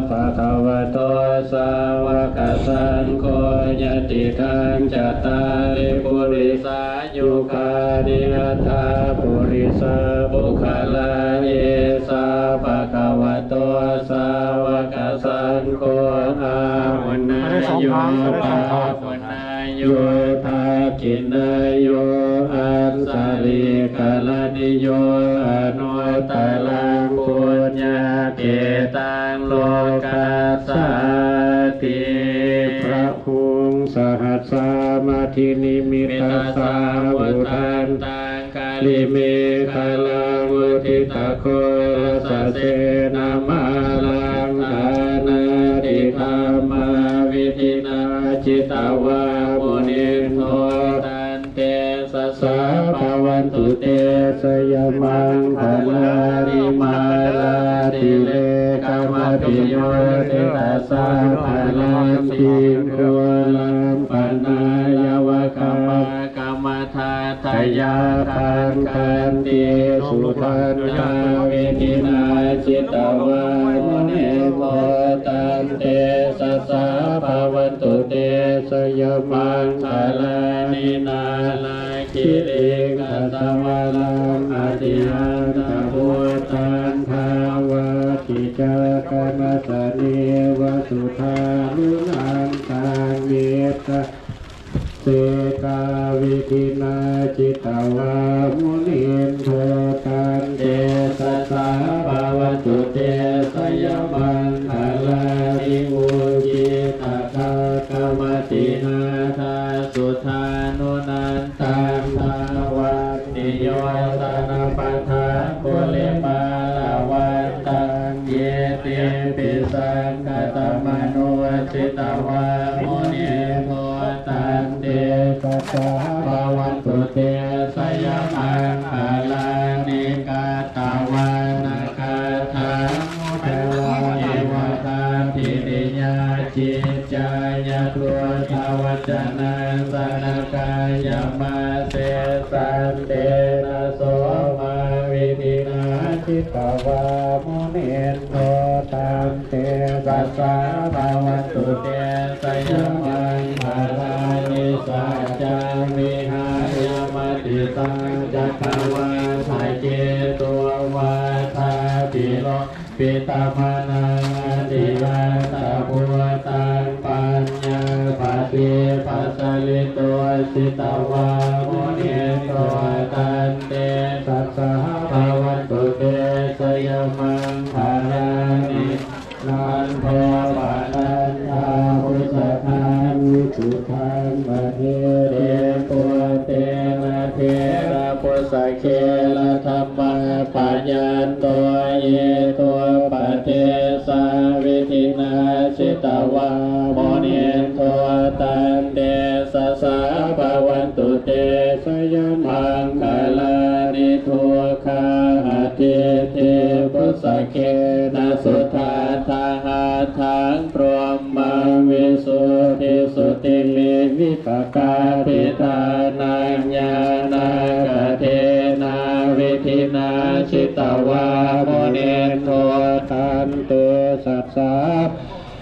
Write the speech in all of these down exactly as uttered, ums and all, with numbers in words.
bhagavato sāvakasaṅgho, yadidaṃ cattāri purisayugāni aṭṭha purisapuggalā, esa bhagavato sāvakasaṅgho, āhuneyyo pāhuneyyo dakkhiṇeyyo añjalikaraṇīyo anuttaraṃ puññakkhettaṃ lokassāti. Bāhuṃ sahassamabhinimmitasāvudhantaṃ girimekhalaṃ uditaghorasasenamāraṃ dānādidhammavidhinā jitavā munindo tantejasā bhavatu te jayamaṅgalāni. Mārātirekamabhiyujjhitasabbarattiṃ ghorampanāḷavakamakkhamathaddhayakkhaṃ khantīsudantavidhinā jitavā munindo tantejasā bhavatu te jayamaṅgalāni. Nāḷā giriṃ gajavaraṃ atimattabhūtaṃ dāvaggicakkamasanīva sudāruṇantaṃ mettambusekavidhinā jitavā munindo tantejasā bhavatu te jayamaṅgalāni. Ukkhittakhaggamatihatthasudāruṇan taṃ dhāvantiyojanapathaṅgulimālavantaṃ iddhībhisaṅkhatamano jitavā munindo tantejasā bhavatu te jayamaṅgalāni. Katvāna kaṭṭhamudaraṃ iva gabbhinīyā ciñcāya duṭṭhavacanaṃ janakāyamajjhe santena somavidhinā jitavā munindo tantejasā bhavatu te jayamaṅgalāni. Saccaṃ vihāya matisaccakavādaketuṃ vādābhiropitamanaṃ atiandhabhūtaṃ paññāpadīpajalito jitavā munindo tantejasā bhavatu te jayamaṅgalāni. Nandopanandabhujagaṃ vibudhaṃ mahiddhiṃ puttena therabhujagena damāpayanto iddhūpadesavidhinā jitavā munindo tantejasā bhavatu te jayamaṅgalāni. Duggāhadiṭṭhibhujagena sudaṭṭhahatthaṃ brahmaṃ visuddhijutimiddhibakābhidhānaṃ ñāṇāgadena vidhinā jitavā munindo tantejasā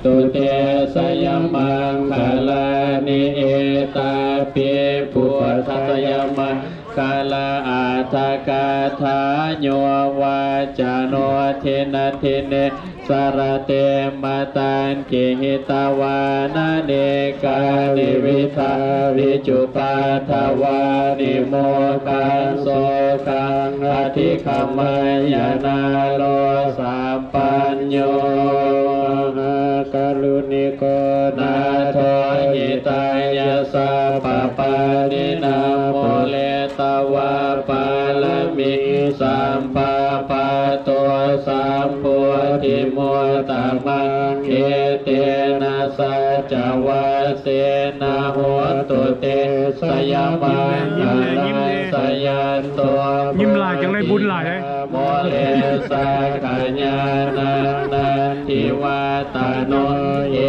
bhavatu te jayamaṅgalāni. Etāpi buddhajayamaṅgalaaṭṭhagāthā yo vācano dinadine sarate matandī hitvānanekavividhāni cupaddavāni mokkhaṃ sukhaṃ adhigameyya naro sapañño. Mahākāruṇiko nātho hitāya sabbapāṇinaṃ pūretvā pāramī sabbā patto sambodhimuttamaṃ etena saccavajjena hotu te jayamaṅgalaṃ. Jayanto ยิ้มหลายจังเลย บุญหลายเลย bodhisattānaṃ nandivaḍḍhano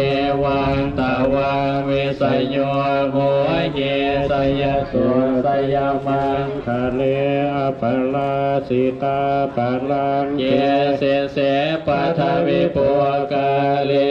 evaṃ tvaṃ vijayo hohi jayassu jayamaṅ gale aparājitapallaṅke sīse paṭhavipokkhare le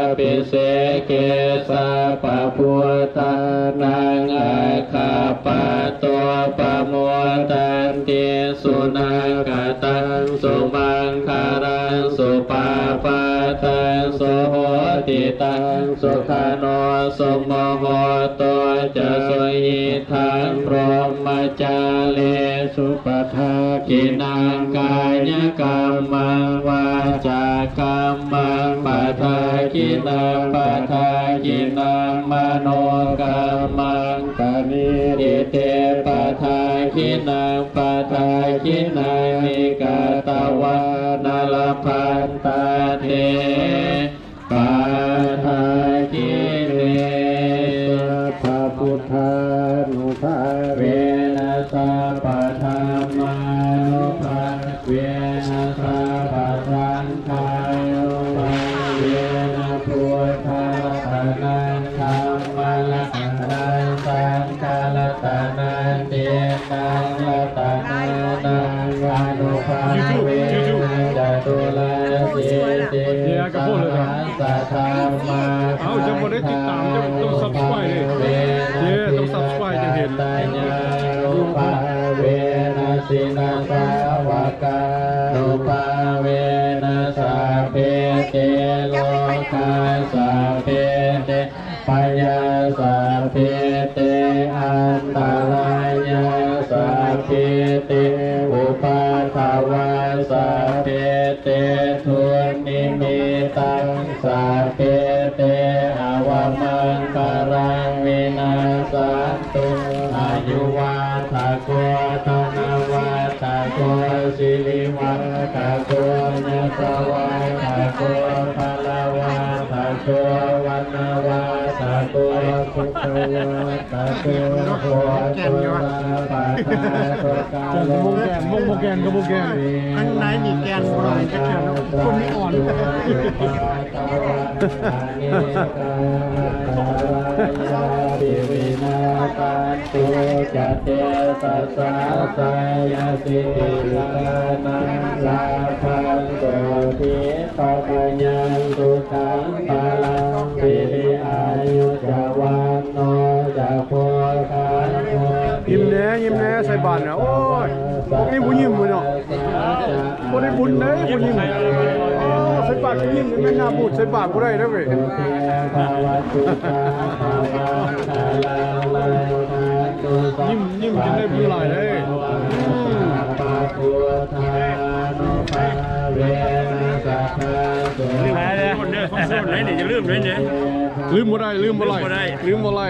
abhiseke sabbabuddhānaṃ aggappatto pamodati. Sunakkhattaṃ sumaṅgalaṃ supabhātaṃ suhuṭṭhitaṃ sukhaṇo sumuhutto ca suyiṭṭhaṃ brahmacārisu. Padakkhiṇaṃ kāyakammaṃ vācākammaṃ padakkhiṇaṃ padakkhiṇaṃ manokammaṃ paṇidhī te padakkhiṇā padakkhiṇāni katvāna labhantatthe padakkhiṇe. Sabbabuddhānubhāvena sabbadhammānubhāvena sabbasaṅghānubhāvena buddharatanaṃ dhammaratanaṃ saṅgharatanaṃ tiṇṇaṃ ratanānaṃ ānubhāvena caturāsītisahassadhammakkhandhānubhāvena เอ้า ยังบ่ได้ติดตาม ต้อง subscribe เลย เย้ ต้อง subscribe จังเห็น sattayānubhāvena jinasāvakānubhāvena sabbe te rogā sabbe te bhayā sabbe te antarāyā sabbe te upaddavā sabbe te dunnimittā sabbe te avamaṅgalā vinassantu. Āyuvaḍḍhako dhanavaḍḍhako sirivaḍḍhako yasavaḍḍhako balavaḍḍhako vaṇṇavaḍḍhako sukhavaḍḍhako hotu sabbadā. โมแกนโมแกนก็โมแกน ข้างในมีแกนบ่ จะแกนคนนี้อ่อน Anekā antarāyāpi vinassantu ca tejasā. Jayasiddhi dhanaṃ lābhaṃ sotthi bhāgyaṃ sukhaṃ balaṃ siri āyu ca vaṇṇo ca bhogaṃ vuḍḍhī ca yasavā. ยิ้มแน่ยิ้มแน่ใส่บาตรเนี่ย โอ้ย พวกนี้ผู้หญิงบ่เนาะ บ่ได้บุญเด้ผู้หญิง โอ้ ใส่บาตรผู้หญิงนี่แม่นหน้าบูดใส่บาตรบ่ได้เด้อเว้ย ยิ้มยิ้มจนได้บุญหลายเด้ Sodha, sodha, นี่อย่าลืมเลยเนี่ย ลืมบ่ได้ลืมบ่ได้ ลืมบ่ได้ ลืมบ่ได้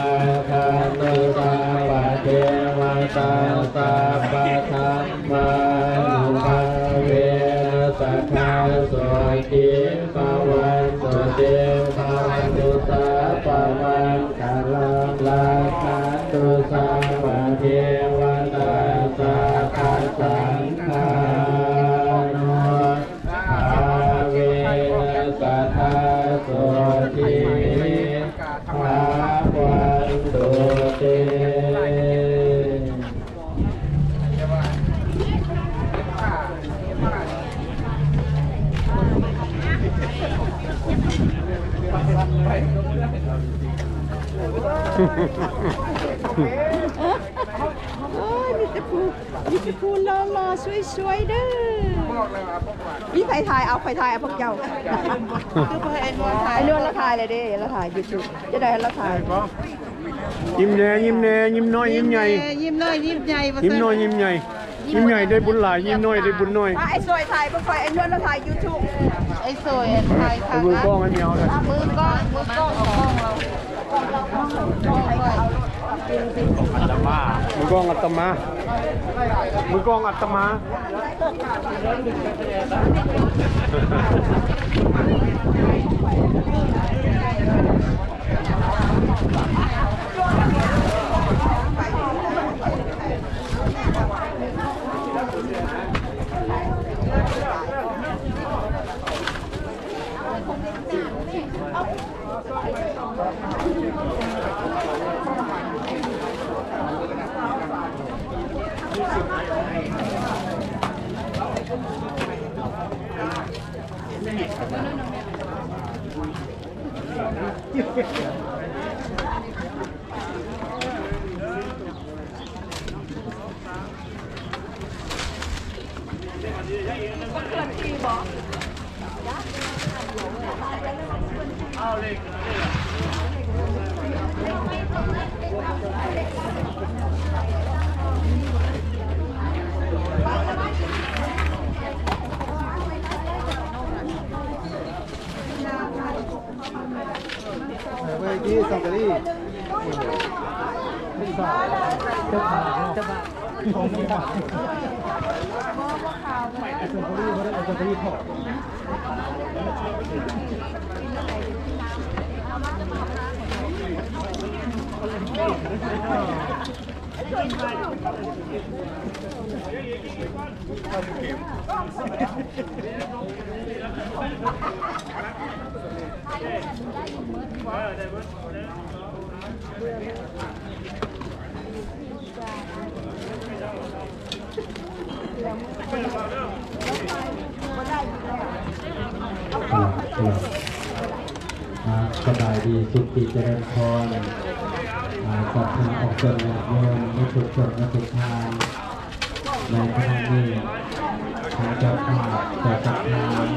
Rakkhantu sabbadevatā sabbadhammānubhāvena sadā sotthī bhavantu te. Bhavatu sabbamaṅgalaṃ rakkhantu sabbadevatā sabbasaṅghānu bhāvena sadā sotthī bhavantu te. โอ้ยมีแต่ผู้มีแต่ผู้หล่อๆสวยๆเด้อมีไผถ่ายเอาไผถ่ายเอาพวกเจ้าคือไผไอ้นวลถ่ายไอ้นวลเราถ่ายเลยเด้เราถ่ายยูทูบจะได้เราถ่าย ยิ้มแน่ยิ้มแน่ยิ้มน้อยยิ้มใหญ่ ยิ้มน้อยยิ้มใหญ่ ยิ้มน้อยยิ้มใหญ่ ยิ้มใหญ่ได้บุญหลายยิ้มน้อยได้บุญน้อย อ่ะไอ้สวยถ่ายเบิ่งค่อยไอ้นวลเราถ่ายยูทูบ ไอ้สวยถ่าย ไปมือกล้องให้แมวเลย มือกล้องมือกล้องของเรา มือกล้องอาตมา มือกล้องอาตมา เ ไปที่สังกะรี ครับ ครับ อ่า สบายดี สุขดี เจริญพร อ่า ศรัทธาออกตนญาติโยม ทุกคน ทุกท่าน ในขณะนี้ ทางเจ้าภาพ เจ้าศรัทธา